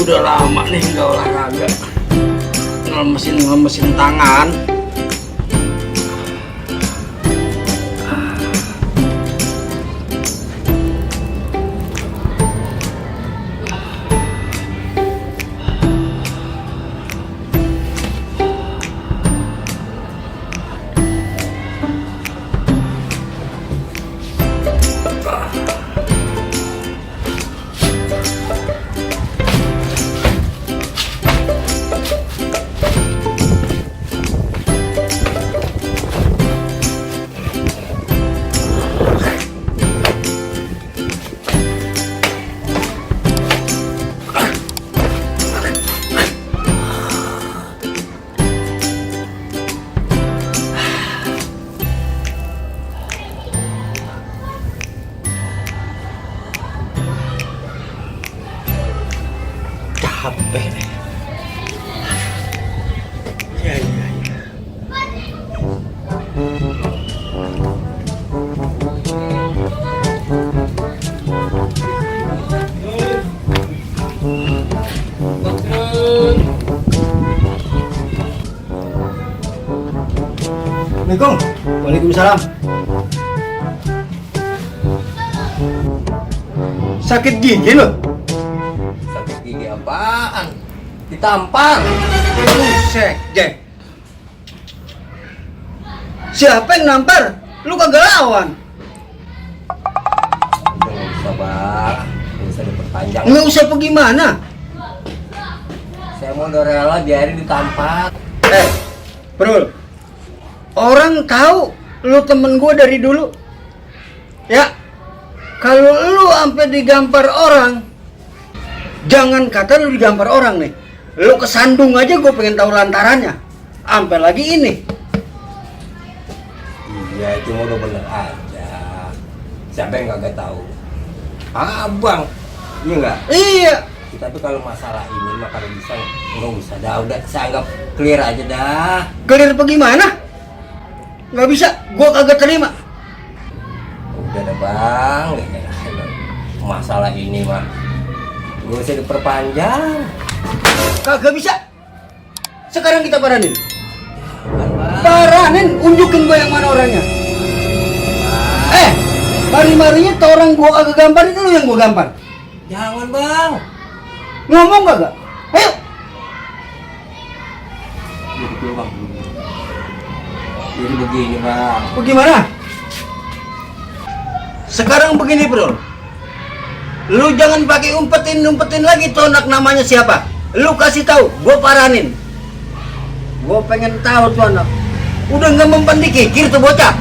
udah lama nih nggak olahraga, ngelemesin tangan. Capek deh. Ya. Assalamualaikum. Waalaikumsalam. Sakit gigi lo? Sakit gigi apaan? Ditampar. Buset, Jack. Siapa yang nampar? Lu kagak lawan. Nggak usah bang, nggak usah diperpanjang. Nggak usah pergi mana? Saya mau udah rela biarin ditampar. Bro, orang tahu lu temen gue dari dulu. Ya, kalau lu sampai digampar orang, jangan kata lu digampar orang nih, lu kesandung aja gue pengen tahu lantarannya. Sampai lagi ini. Iya itu udah bener aja. Siapa yang kagak tahu? Abang, iya nggak? Iya. Tapi kalau masalah ini mah kalau bisa nggak usah dah, udah saya anggap clear aja dah. Clear apa gimana? Nggak bisa, gue kagak terima. Udah dah bang, masalah ini mah gak usah diperpanjang. Kagak bisa. Sekarang kita paranin. Jangan, Bang. Paranin, unjukin gue yang mana orangnya. Mari-marinya tuh orang gue kagak gampar, itu lu yang gue gampar. Jangan bang. Ngomong kagak? Ayo. Jadi begini bang. Bagaimana? Sekarang begini bro, lu jangan pakai umpetin lagi tuh anak namanya siapa. Lu kasih tahu, gue paranin. Gue pengen tahu tuh anak. Udah nggak mempan dikikir tuh bocah.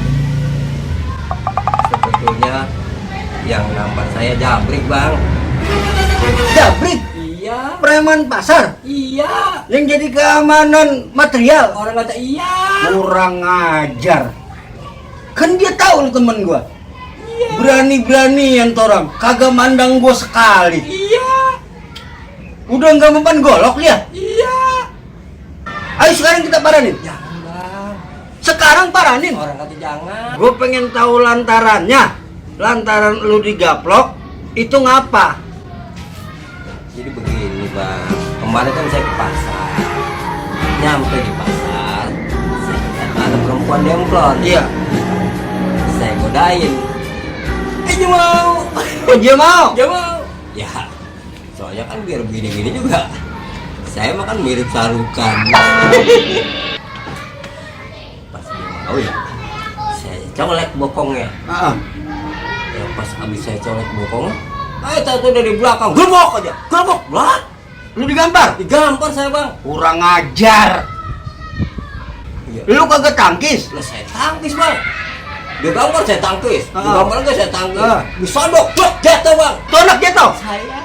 Sebetulnya yang nampar saya Jabrik bang. Jabrik, Iya. preman pasar, Iya. yang jadi keamanan material. Orang kata iya. Kurang ajar. Kan dia tahu lu temen gue. Iya. Berani-berani yang orang kagak mandang gue sekali. Iya. Udah nggak mempan golok dia. Iya. Ayo sekarang kita paranin. Jangan bang. Sekarang paranin. Orang kata jangan. Gue pengen tahu lantarannya. Lantaran lu digaplok itu ngapa? Jadi begini bang. Kemarin kan saya ke pasar. Nyampe di pasar, saya lihat ada perempuan demplon. Iya. Saya godain. Dia mau. Oh dia mau? Dia mau. Ya. Soalnya kan biar begini-gini juga. Saya mah kan mirip Sarukan. Pas dia mau ya, saya colek bokongnya. Ya pas habis saya colek bokongnya, tahu dari belakang, gerbok aja, gerbok, lah. Lu digampar? Digampar saya bang. Kurang ajar. Iya. Lu kagak tangkis? Lah saya tangkis bang. Dia gampar saya tangkis. Dia Ah. gampar enggak saya tangkis. Ah. Disodok, jatuh bang. Tuh anak jatuh? Saya.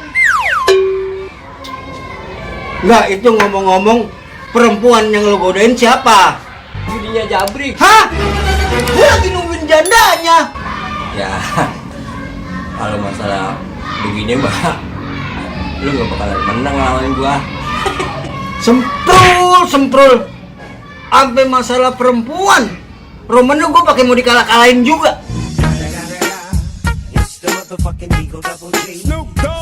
Enggak, itu ngomong-ngomong perempuan yang lu godain siapa? Budinya Jabrik. Hah? Gue lagi nungguin jandanya. Ya. Kalau masalah begini mbak, lu gak bakalan menang lawan gua. Semprul. Sampai masalah perempuan. Romannya gue pakai mau dikalah-kalahin juga. It's the motherfucking Eagle Double G. Snoop Dogg.